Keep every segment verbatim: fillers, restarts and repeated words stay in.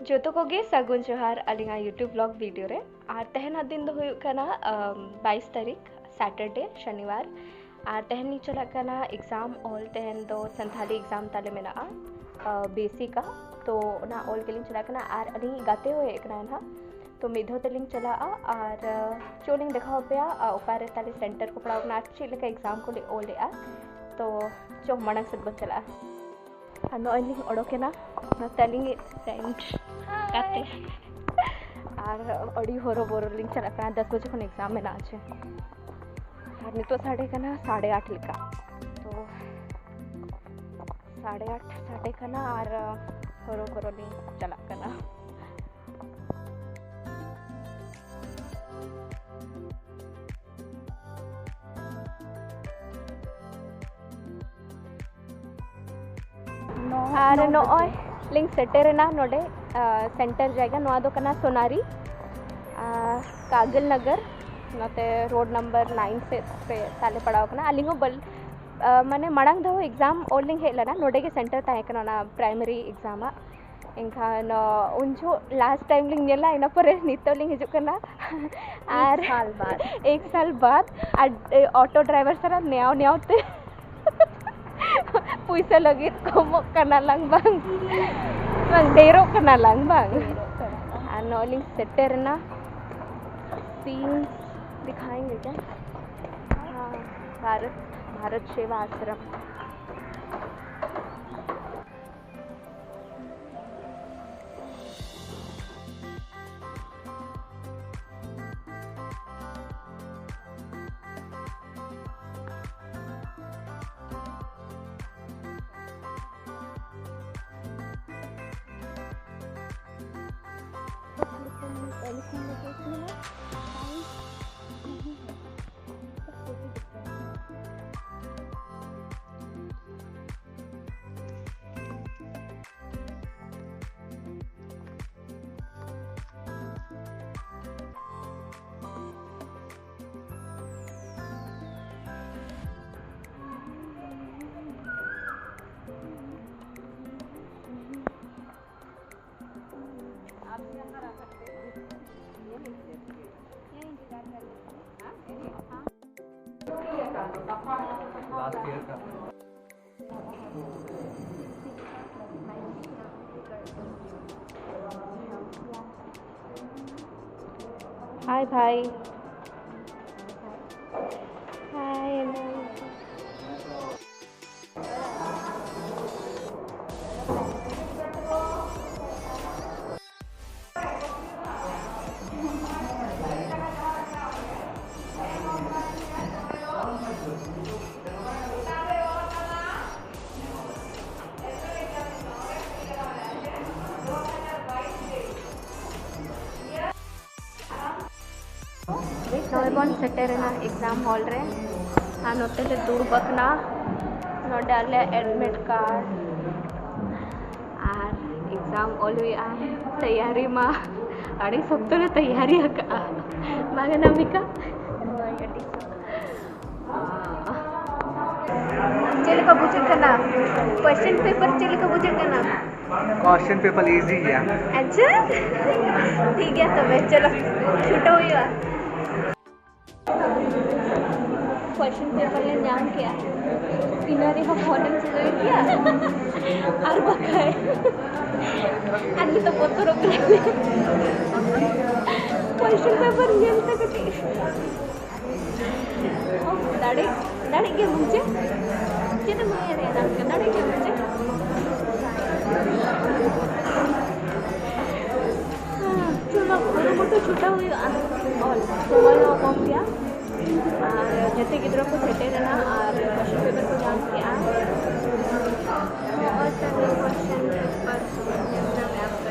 ᱡᱚᱛᱚ ᱠᱚᱜᱮ ᱥᱟᱹᱜᱩᱱ ᱡᱚᱦᱟᱨ ᱟᱹᱞᱤᱧᱟᱜ YouTube vlog video ᱨᱮ᱾ ᱟᱨ ᱛᱮᱦᱮᱧᱟᱜ ᱫᱤᱱ ᱫᱚ ᱦᱩᱭᱩᱜ ᱠᱟᱱᱟ ᱵᱟᱭᱤᱥ ᱛᱟᱹᱨᱤᱠᱷ, Saturday, ᱥᱚᱱᱤᱵᱟᱨ᱾ ᱟᱨ ᱛᱮᱦᱮᱧ ᱞᱤᱧ ᱪᱟᱞᱟᱜ ᱠᱟᱱᱟ exam ᱚᱞ᱾ ᱛᱮᱦᱮᱧ ᱫᱚ ᱥᱟᱱᱛᱷᱟᱞᱤ exam ᱛᱟᱞᱮ ᱢᱮᱱᱟᱜᱼᱟ, ᱵᱮᱥᱤᱠᱟ᱾ ᱛᱚ ᱚᱱᱟ ᱚᱞ ᱜᱮᱞᱤᱧ ᱪᱟᱞᱟᱜ ᱠᱟᱱᱟ᱾ ᱟᱨ ᱟᱹᱞᱤᱧ ᱜᱟᱛᱮ ᱦᱚᱸ ᱦᱮᱡ ᱠᱟᱱᱟᱭ ᱱᱟᱦᱟᱜ, ᱛᱚ ᱢᱤᱫ ᱫᱷᱟᱣ ᱛᱮᱞᱤᱧ ᱪᱟᱞᱟᱜᱼᱟ᱾ ᱟᱨ ᱪᱚ ᱞᱤᱧ ᱫᱮᱠᱷᱟᱣ ᱟᱯᱮᱭᱟ ᱚᱠᱟᱨᱮ ᱛᱟᱞᱮ center ᱠᱚ ᱯᱟᱲᱟᱣ ᱠᱟᱱᱟ ᱟᱨ ᱪᱮᱫ ᱞᱮᱠᱟ exam ᱠᱚᱞᱮ ᱚᱞᱮᱜᱼᱟ᱾ ᱛᱚ ᱪᱚ ᱢᱟᱲᱟᱝ ᱥᱮᱫ ᱵᱚᱱ ᱪᱟᱞᱟᱜᱼᱟ᱾ ᱟᱨ ᱱᱚᱜᱼᱚᱭ ᱞᱤᱧ ᱚᱰᱚᱠᱮᱱᱟ, ᱱᱚᱛᱮ ᱟᱹᱞᱤᱧᱤᱡ friend ᱜᱟᱛᱮ᱾ ᱟᱨ ᱟᱹᱰᱤ ᱦᱚᱨᱚ ᱵᱚᱨᱚ ᱞᱤᱧ ᱪᱟᱞᱟᱜ ᱠᱟᱱᱟ, ᱫᱚᱥ ᱵᱟᱡᱮ ᱠᱷᱚᱱ exam ᱢᱮᱱᱟᱜᱼᱟ ᱪᱮ᱾ ᱟᱨ ᱱᱤᱛᱚᱜ ᱥᱟᱰᱮ ᱠᱟᱱᱟ ᱥᱟᱲᱮ ᱟᱴ ᱞᱮᱠᱟ, ᱛᱚ ᱥᱟᱲᱮ ᱟᱴ ᱥᱟᱰᱮ ᱠᱟᱱᱟ ᱟᱨ ᱦᱚᱨᱚ ᱵᱚᱨᱚ ᱞᱤᱧ ᱪᱟᱞᱟᱜ ᱠᱟᱱᱟ᱾ ᱟᱨ ᱱᱚᱜᱼᱚᱭ ᱞᱤᱧ ᱥᱮᱴᱮᱨᱮᱱᱟ ᱱᱚᱰᱮ center ᱡᱟᱭᱜᱟ᱾ ᱱᱚᱣᱟ ᱫᱚ ᱠᱟᱱᱟ ᱥᱳᱱᱟᱨᱤ, ᱠᱟᱜᱚᱞ ᱱᱚᱜᱚᱨ, ᱱᱚᱛᱮ road number nine ᱥᱮᱫ ᱨᱮ ᱛᱟᱞᱮ ᱯᱟᱲᱟᱣ ᱠᱟᱱᱟ᱾ ᱟᱹᱞᱤᱧ ᱦᱚᱸ ᱵᱟᱹᱞ- ᱢᱟᱱᱮ ᱢᱟᱲᱟᱝ ᱫᱷᱟᱣ exam ᱚᱞ ᱞᱤᱧ ᱦᱮᱡ ᱞᱮᱱᱟ, ᱱᱚᱰᱮ ᱜᱮ center ᱛᱟᱦᱮᱸ ᱠᱟᱱᱟ ᱚᱱᱟ primary exam ᱟᱜ᱾ ᱮᱱᱠᱷᱟᱱ ᱩᱱ ᱡᱚᱦᱚᱜ last time ᱞᱤᱧ ᱧᱮᱞᱟ, ᱤᱱᱟᱹ ᱯᱚᱨᱮ ᱱᱤᱛᱚᱜ ᱞᱤᱧ ᱦᱤᱡᱩᱜ ᱠᱟᱱᱟ᱾ ᱟᱨ ᱥᱟᱞ ᱵᱟᱫ᱾ ᱮᱠ ᱥᱟᱞ ᱵᱟᱫ᱾ ᱟᱨ auto driver ᱥᱟᱞᱟᱜ ᱱᱮᱭᱟᱣ ᱱᱮᱭᱟᱣ ᱛᱮ ᱯᱩᱭᱥᱟᱹ ᱞᱟᱹᱜᱤᱫ ᱠᱚᱢᱚᱜ ᱠᱟᱱᱟ ᱞᱟᱝ ᱵᱟᱝ, ᱵᱟᱝ ᱰᱷᱮᱨᱚᱜ ᱠᱟᱱᱟ ᱞᱟᱝ ᱵᱟᱝ᱾ ᱟᱨ ᱱᱚᱜᱼᱚᱭ ᱞᱤᱧ ᱥᱮᱴᱮᱨᱮᱱᱟ᱾ Scenes दिखाएंगे क्या? हाँ, भारत, भारत सेवा आश्रम। लास्ट ईयर का। हाय भाई। हाय। ᱱᱚᱜᱼᱚᱭ ᱵᱚᱱ ᱥᱮᱴᱮᱨᱮᱱᱟ ᱮᱠᱡᱟᱢ ᱦᱚᱞ ᱨᱮ᱾ ᱟᱨ ᱱᱚᱛᱮ ᱞᱮ ᱫᱩᱲᱩᱵ ᱟᱠᱟᱱᱟ᱾ ᱱᱚᱰᱮ ᱟᱞᱮᱭᱟᱜ ᱮᱰᱢᱤᱴ ᱠᱟᱨᱰ ᱟᱨ ᱮᱠᱡᱟᱢ ᱚᱞ ᱦᱩᱭᱩᱜᱼᱟ᱾ ᱛᱮᱭᱟᱨᱤ ᱢᱟ ᱟᱹᱰᱤ ᱥᱚᱠᱛᱚ ᱞᱮ ᱛᱮᱭᱟᱨᱤ ᱟᱠᱟᱫᱼᱟ, ᱵᱟᱝ ᱱᱟᱢᱤᱠᱟ? ᱦᱳᱭ, ᱟᱹᱰᱤ ᱥᱚᱠᱛᱚ᱾ ᱪᱮᱫ ᱞᱮᱠᱟ ᱵᱩᱡᱷᱟᱹᱜ ᱠᱟᱱᱟ? ᱠᱚᱥᱪᱮᱱ ᱯᱮᱯᱟᱨ ᱪᱮᱫ ᱞᱮᱠᱟ ᱵᱩᱡᱷᱟᱹᱜ ᱠᱟᱱᱟ? ᱠᱚᱥᱪᱮᱱ ᱯᱮᱯᱟᱨ ᱤᱡᱤ ᱜᱮᱭᱟ᱾ ᱟᱪᱪᱷᱟ, ᱴᱷᱤᱠ ᱜᱮᱭᱟ ᱛᱚᱵᱮ, ᱪᱚᱞᱚ ᱪᱷᱩᱴᱟᱹᱣ ᱦᱩᱭᱩᱜᱼᱟ᱾ ᱠᱚᱥᱪᱮᱱ ᱯᱮᱯᱟᱨ ᱞᱮ ᱧᱟᱢ ᱠᱮᱜᱼᱟ, ᱤᱱᱟᱹ ᱨᱮᱦᱚᱸ ᱯᱷᱳᱱᱮᱢ ᱪᱟᱹᱞᱩᱭ ᱜᱮᱭᱟ᱾ ᱟᱨ ᱵᱟᱠᱷᱟᱡ, ᱟᱨ ᱱᱤᱛᱚᱜ ᱵᱚᱛᱚᱨᱚᱜ ᱠᱟᱱᱟ᱾ ᱠᱚᱥᱪᱮᱱ ᱯᱮᱯᱟᱨ ᱧᱮᱞ ᱛᱮ ᱠᱟᱹᱴᱤᱡ ᱫᱟᱲᱮ, ᱫᱟᱲᱮᱜ ᱜᱮᱭᱟᱢ ᱪᱮ? ᱪᱮᱫ ᱮᱢ ᱩᱭᱦᱟᱹᱨᱮᱫᱼᱟ? ᱫᱟᱲᱮᱜ ᱜᱮᱭᱟᱢ ᱪᱮ? ᱦᱮᱸ, ᱪᱚᱞᱚ, ᱠᱩᱨᱩᱢᱩᱴᱩ ᱪᱷᱩᱴᱟᱹᱣ ᱦᱩᱭᱩᱜᱼᱟ᱾ ᱚᱞ ᱥᱚᱢᱚᱭ ᱦᱚᱸ ᱠᱚᱢ ᱜᱮᱭᱟ, ᱟᱨ ᱡᱟᱛᱮ ᱜᱤᱫᱽᱨᱟᱹ ᱠᱚ ᱥᱮᱴᱮᱨ ᱮᱱᱟ ᱟᱨ ᱠᱚᱥᱪᱮᱱ ᱯᱮᱯᱟᱨ ᱠᱚ ᱧᱟᱢ ᱠᱮᱜᱼᱟ᱾ ᱱᱚᱜᱼᱚᱭ ᱛᱟᱦᱞᱮ ᱠᱚᱥᱪᱮᱱ ᱯᱮᱯᱟᱨ ᱧᱮᱞ ᱧᱟᱢᱮᱫᱼᱟ ᱯᱮ᱾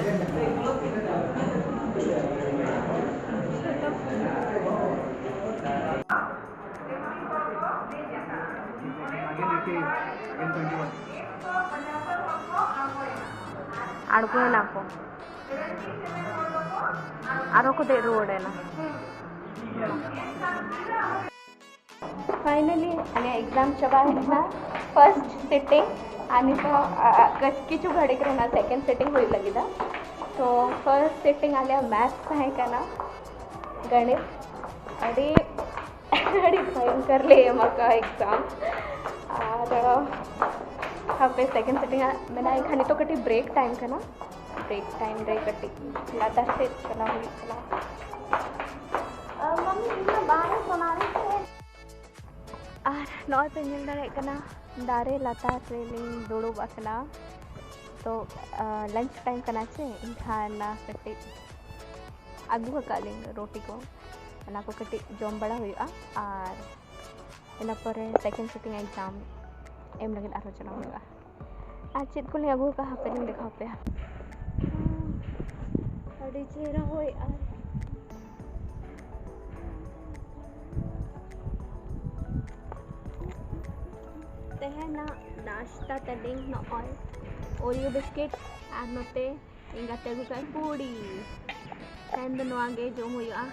ᱟᱬᱜᱚᱭᱮᱱᱟ ᱠᱚ᱾ ᱟᱨᱚ ᱠᱚ ᱫᱮᱡ ᱨᱩᱣᱟᱹᱲ ᱮᱱᱟ᱾ ᱯᱷᱟᱭᱱᱟᱞᱤ ᱟᱞᱮᱭᱟᱜ ᱮᱠᱡᱟᱢ ᱪᱟᱵᱟ ᱦᱮᱡ ᱮᱱᱟ, ᱯᱷᱟᱨᱥᱴ ᱥᱤᱴᱤᱝ᱾ ᱟᱨ ᱱᱤᱛᱚᱜ, ᱟ, ᱟ, ᱠᱤᱪ-, ᱠᱤᱪᱷᱩ ᱜᱷᱟᱹᱲᱤᱡ ᱨᱮᱱᱟᱜ ᱥᱮᱠᱮᱱᱰ ᱥᱤᱴᱤᱝ ᱦᱩᱭᱩᱜ ᱞᱟᱹᱜᱤᱫᱟ᱾ ᱛᱚ ᱯᱷᱟᱨᱥᱴ ᱥᱤᱴᱤᱝ ᱟᱞᱮᱭᱟᱜ ᱢᱮᱛᱷ ᱛᱟᱦᱮᱸ ᱠᱟᱱᱟ, ᱜᱚᱱᱤᱛ᱾ ᱟᱹᱰᱤ ᱟᱹᱰᱤ ᱵᱷᱚᱭᱚᱝᱠᱚᱨ ᱞᱮ ᱮᱢ ᱟᱠᱟᱫᱼᱟ exam᱾ ᱟᱨ ᱦᱟᱯᱮ second sitting ᱟᱜ ᱢᱮᱱᱟᱜᱼᱟ, ᱮᱱᱠᱷᱟᱱ ᱱᱤᱛᱚᱜ ᱠᱟᱹᱴᱤᱡ break time ᱠᱟᱱᱟ᱾ Break time ᱨᱮ ᱠᱟᱹᱴᱤᱡ ᱞᱟᱛᱟᱨ ᱥᱮᱫ ᱪᱟᱞᱟᱣ ᱦᱩᱭᱩᱜ ᱠᱟᱱᱟ᱾ ᱟᱨ ᱱᱚᱜᱼᱚᱭ ᱯᱮ ᱧᱮᱞ ᱫᱟᱲᱮᱭᱟᱜ ᱠᱟᱱᱟ, ᱫᱟᱨᱮ ᱞᱟᱛᱟᱨ ᱨᱮᱞᱤᱧ ᱫᱩᱲᱩᱵ ᱟᱠᱟᱱᱟ᱾ ᱛᱚ, ᱟᱸ, lunch time ᱠᱟᱱᱟ ᱪᱮ, ᱮᱱᱠᱷᱟᱱ, ᱟᱸ, ᱠᱟᱹᱴᱤᱡ ᱟᱹᱜᱩ ᱟᱠᱟᱫ ᱞᱤᱧ ᱨᱩᱴᱤ ᱠᱚ, ᱚᱱᱟ ᱠᱚ ᱠᱟᱹᱴᱤᱡ ᱡᱚᱢ ᱵᱟᱲᱟ ᱦᱩᱭᱩᱜᱼᱟ᱾ ᱟᱨ ᱤᱱᱟᱹ ᱯᱚᱨᱮ second sitting exam ᱮᱢ ᱞᱟᱹᱜᱤᱫ ᱟᱨᱦᱚᱸ ᱪᱟᱞᱟᱣ ᱦᱩᱭᱩᱜᱼᱟ᱾ ᱟᱨ ᱪᱮᱫ ᱠᱚᱞᱤᱧ ᱟᱹᱜᱩ ᱟᱠᱟᱫᱼᱟ, ᱦᱟᱯᱮ ᱞᱤᱧ ᱫᱮᱠᱷᱟᱣ ᱯᱮᱭᱟ᱾ ᱟᱹᱰᱤ ᱪᱮᱦᱨᱟ ᱦᱚᱭᱮᱜᱼᱟᱭ᱾ ᱛᱮᱦᱮᱧᱟᱜ ᱱᱟᱥᱛᱟ ᱛᱟᱹᱞᱤᱧ ᱱᱚᱜᱼᱚᱭ Oreo biscuit ᱟᱨ ᱱᱚᱛᱮ ᱤᱧ ᱜᱟᱛᱮ ᱟᱹᱜᱩ ᱠᱟᱜ ᱯᱩᱲᱤ᱾ ᱛᱮᱦᱮᱧ ᱫᱚ ᱱᱚᱣᱟ ᱜᱮ ᱡᱚᱢ ᱦᱩᱭᱩᱜᱼᱟ᱾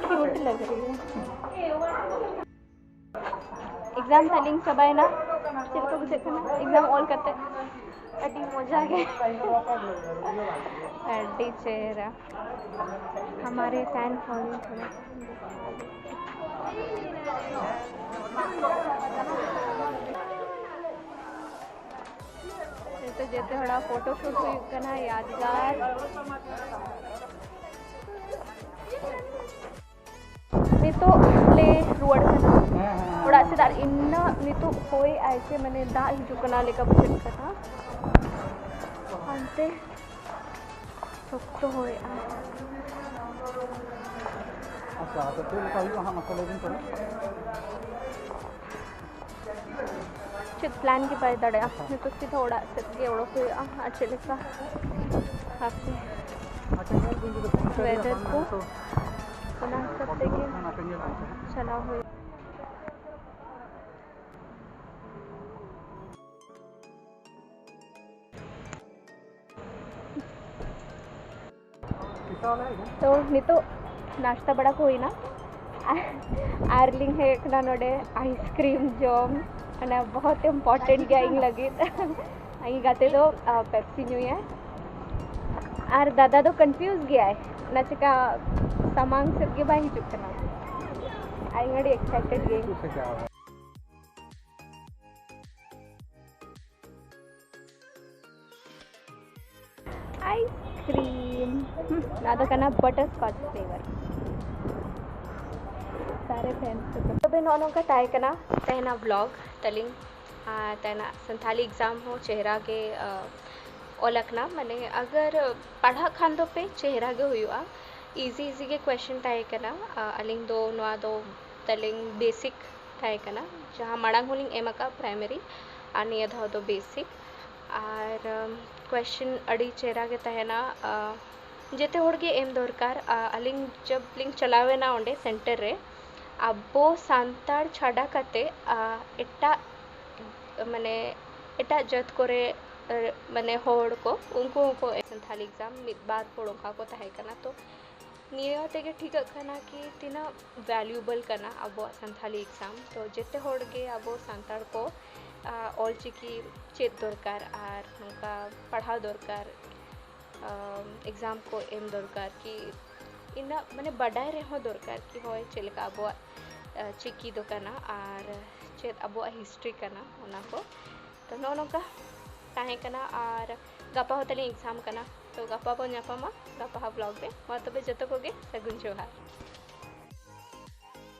Cute लग रही है। Exam ᱛᱟᱹᱞᱤᱧ ᱪᱟᱵᱟᱭᱮᱱᱟ᱾ ᱪᱮᱫ ᱞᱮᱠᱟ ᱵᱩᱡᱷᱟᱹᱜ ᱠᱟᱱᱟ exam ᱚᱞ ᱠᱟᱛᱮ? ᱟᱹᱰᱤ ᱢᱚᱡᱟ ᱜᱮ᱾ ᱟᱹᱰᱤ ᱪᱮᱦᱨᱟ᱾ हमारे fan following थोड़ा। ᱱᱤᱛᱚᱜ ᱡᱮᱛᱮ ᱦᱚᱲᱟᱜ photo shoot ᱦᱩᱭᱩᱜ ᱠᱟᱱᱟ, ᱭᱟᱫᱽᱜᱟᱨ᱾ ᱱᱤᱛᱚᱜ ᱞᱮ ᱨᱩᱣᱟᱹᱲ ᱠᱟᱱᱟ ᱚᱲᱟᱜ ᱥᱮᱫ, ᱟᱨ ᱤᱱᱟᱹᱜ ᱱᱤᱛᱚᱜ ᱦᱚᱭ ᱟᱭ ᱥᱮ, ᱢᱟᱱᱮ, ᱫᱟᱜ ᱦᱤᱡᱩᱜ ᱠᱟᱱᱟ ᱞᱮᱠᱟ ᱵᱩᱡᱷᱟᱹᱜ ᱠᱟᱱᱟ᱾ ᱦᱟᱱᱛᱮ ᱥᱚᱠᱛᱚ ᱦᱚᱭᱮᱜᱼᱟ᱾ ᱟᱪᱪᱷᱟ, ᱟᱫᱚ ᱪᱮᱫ ᱞᱮᱠᱟ ᱦᱩᱭᱩᱜᱼᱟ ᱦᱟᱸᱜ, ᱢᱟᱥᱮ ᱞᱟᱹᱭ ᱵᱤᱱ ᱛᱚᱵᱮ᱾ ᱪᱮᱫ ᱯᱞᱟᱱ ᱜᱮ ᱵᱟᱭ ᱫᱟᱲᱮᱭᱟᱜᱼᱟ᱾ ᱱᱤᱛᱚᱜ ᱥᱤᱫᱷᱟ ᱚᱲᱟᱜ ᱥᱮᱫ ᱜᱮ ᱚᱰᱚᱠ ᱦᱩᱭᱩᱜᱼᱟ᱾ ᱟᱨ ᱪᱮᱫ ᱞᱮᱠᱟ ᱦᱟᱯᱮ ᱟᱪᱪᱷᱟ, ᱧᱮᱞ ᱵᱤᱱ ᱡᱩᱫᱤ ᱯᱷᱳᱱ ᱯᱮ ᱨᱮᱭᱟᱜ ᱚᱱᱟ ᱦᱤᱥᱟᱹᱵ ᱛᱮᱜᱮ ᱪᱟᱞᱟᱣ ᱦᱩᱭᱩᱜᱼᱟ᱾ ᱛᱚ ᱱᱤᱛᱚᱜ ᱱᱟᱥᱛᱟ ᱵᱟᱲᱟ ᱠᱚ ᱦᱩᱭᱱᱟ, ᱟᱨ ᱞᱤᱧ ᱦᱮᱡ ᱠᱟᱱᱟ ᱱᱚᱰᱮ ᱟᱭᱤᱥ ᱠᱨᱤᱢ ᱡᱚᱢ᱾ ᱚᱱᱟ ᱵᱚᱦᱩᱛ ᱤᱢᱯᱚᱨᱴᱮᱱᱴ ᱜᱮᱭᱟ ᱤᱧ ᱞᱟᱹᱜᱤᱫ᱾ ᱤᱧ ᱜᱟᱛᱮ ᱫᱚ ᱯᱮᱯᱥᱤ ᱧᱩᱭᱟ, ᱟᱨ ᱫᱟᱫᱟ ᱫᱚ ᱠᱚᱱᱯᱷᱤᱭᱩᱡᱽ ᱜᱮᱭᱟᱭ, ᱚᱱᱟ ᱪᱮᱠᱟ ᱥᱟᱢᱟᱝ ᱥᱮᱫ ᱜᱮ ᱵᱟᱭ ᱦᱤᱡᱩᱜ ᱠᱟᱱᱟ᱾ ᱟᱨ ᱤᱧ ᱟᱹᱰᱤ ᱮᱠᱥᱟᱭᱴᱮᱰ ᱜᱮᱭᱟᱹᱧ᱾ Ice cream. ᱱᱚᱣᱟ ᱫᱚ ᱠᱟᱱᱟ ᱵᱟᱴᱟᱨ ᱥᱠᱚᱪ ᱯᱷᱞᱮᱵᱟᱨ᱾ ᱥᱟᱨᱮ ᱯᱷᱮᱱᱥ ᱠᱚ ᱛᱚᱵᱮ ᱱᱚᱜᱼᱚ ᱱᱚᱝᱠᱟ ᱛᱟᱦᱮᱸ ᱠᱟᱱᱟ ᱛᱮᱦᱮᱧᱟᱜ ᱵᱞᱚᱜ ᱛᱟᱹᱞᱤᱧ᱾ ᱟᱨ ᱛᱮᱦᱮᱧᱟᱜ ᱥᱟᱱᱛᱷᱟᱞᱤ ᱮᱠᱡᱟᱢ ᱦᱚᱸ ᱪᱮᱦᱨᱟ ᱜᱮ ᱚᱞ ᱟᱠᱟᱱᱟ᱾ ᱢᱟᱱᱮ ᱟᱜᱟᱨ ᱯᱟᱲᱦᱟᱜ ᱠᱷᱟᱱ ᱫᱚᱯᱮ ᱪᱮᱦᱨᱟ ᱜᱮ ᱦᱩᱭᱩᱜᱼᱟ᱾ ᱤᱡᱤ ᱤᱡᱤ ᱜᱮ ᱠᱚᱭᱥᱪᱮᱱ ᱛᱟᱦᱮᱸ ᱠᱟᱱᱟ᱾ ᱟᱹᱞᱤᱧ ᱫᱚ ᱱᱚᱣᱟ ᱫᱚ ᱛᱟᱹᱞᱤᱧ ᱵᱮᱥᱤᱠ ᱛᱟᱦᱮᱸ ᱠᱟᱱᱟ, ᱡᱟᱦᱟᱸ ᱢᱟᱲᱟᱝ ᱦᱚᱸᱞᱤᱧ ᱮᱢ ᱟᱠᱟᱫ ᱯᱨᱟᱭᱢᱟᱨᱤ, ᱟᱨ ᱱᱤᱭᱟᱹ ᱫᱷᱟᱣ ᱫᱚ ᱵᱮᱥᱤᱠ᱾ ᱟᱨ ᱠᱚᱭᱥᱪᱮᱱ ᱟᱹᱰᱤ ᱪᱮᱦᱨᱟ ᱜᱮ ᱛᱟᱦᱮᱱᱟ᱾ ᱡᱮᱛᱮ ᱦᱚᱲ ᱜᱮ ᱮᱢ ᱫᱚᱨᱠᱟᱨ᱾ ᱟᱹᱞᱤᱧ ᱡᱚᱵ ᱞᱤᱧ ᱪᱟᱞᱟᱣᱮᱱᱟ ᱚᱸᱰᱮ ᱥᱮᱱᱴᱟᱨ ᱨᱮ, ᱟᱵᱚ ᱥᱟᱱᱛᱟᱲ ᱪᱷᱟᱰᱟ ᱠᱟᱛᱮ ᱮᱴᱟᱜ ᱢᱟᱱᱮ ᱮᱴᱟᱜ ᱡᱟᱹᱛ ᱠᱚᱨᱮ ᱢᱟᱱᱮ ᱦᱚᱲ ᱠᱚ, ᱩᱱᱠᱩ ᱦᱚᱸᱠᱚ ᱥᱟᱱᱛᱷᱟᱞᱤ ᱮᱠᱡᱟᱢ ᱢᱤᱫ ᱵᱟᱨ ᱦᱚᱲ ᱚᱱᱠᱟ ᱠᱚ ᱛᱟᱦᱮᱸ ᱠᱟᱱᱟ᱾ ᱛᱚ ᱱᱤᱭᱟᱹ ᱛᱮᱜᱮ ᱴᱷᱤᱠᱟᱹᱜ ᱠᱟᱱᱟ ᱠᱤ ᱛᱤᱱᱟᱹᱜ ᱵᱷᱮᱞᱩᱭᱮᱵᱚᱞ ᱠᱟᱱᱟ ᱟᱵᱚᱣᱟᱜ ᱥᱟᱱᱛᱷᱟᱞᱤ ᱮᱠᱡᱟᱢ᱾ ᱛᱚ ᱡᱮᱛᱮ ᱦᱚᱲ ᱜᱮ ᱟᱵᱚ ᱥᱟᱱᱛᱟᱲ ᱠᱚ ᱚᱞᱪᱤᱠᱤ ᱪᱮᱫ ᱫᱚᱨᱠᱟᱨ ᱟᱨ ᱱᱚᱝᱠᱟ ᱯᱟᱲᱦᱟᱣ ᱫᱚᱨᱠᱟᱨ, ᱮᱠᱡᱟᱢ ᱠᱚ ᱮᱢ ᱫᱚᱨᱠᱟᱨ ᱠᱤ ᱤᱱᱟᱹᱜ ᱢᱟᱱᱮ ᱵᱟᱰᱟᱭ ᱨᱮᱦᱚᱸ ᱫᱚᱨᱠᱟᱨ ᱠᱤ ᱦᱳᱭ ᱪᱮᱫ ᱞᱮᱠᱟ ᱟᱵᱚᱣᱟᱜ ᱪᱤᱠᱤ ᱫᱚ ᱠᱟᱱᱟ ᱟᱨ ᱪᱮᱫ ᱟᱵᱚᱣᱟᱜ ᱦᱤᱥᱴᱨᱤ ᱠᱟᱱᱟ, ᱚᱱᱟ ᱠᱚ᱾ ᱛᱚ ᱱᱚᱜᱼᱚ ᱱᱚᱝᱠᱟ ᱛᱟᱦᱮᱸ ᱠᱟᱱᱟ᱾ ᱟᱨ ᱜᱟᱯᱟ ᱦᱚᱸ ᱛᱟᱹᱞᱤᱧ ᱮᱠᱡᱟᱢ ᱠᱟᱱᱟ, ᱛᱚ ᱜᱟᱯᱟ ᱵᱚᱱ ᱧᱟᱯᱟᱢᱟ ᱜᱟᱯᱟ ᱦᱟᱸᱜ ᱵᱞᱚᱜ ᱨᱮ᱾ ᱢᱟ ᱛᱚᱵᱮ ᱡᱚᱛᱚ ᱠᱚᱜᱮ ᱥᱟᱹᱜᱩᱱ ᱡᱚᱦᱟᱨ᱾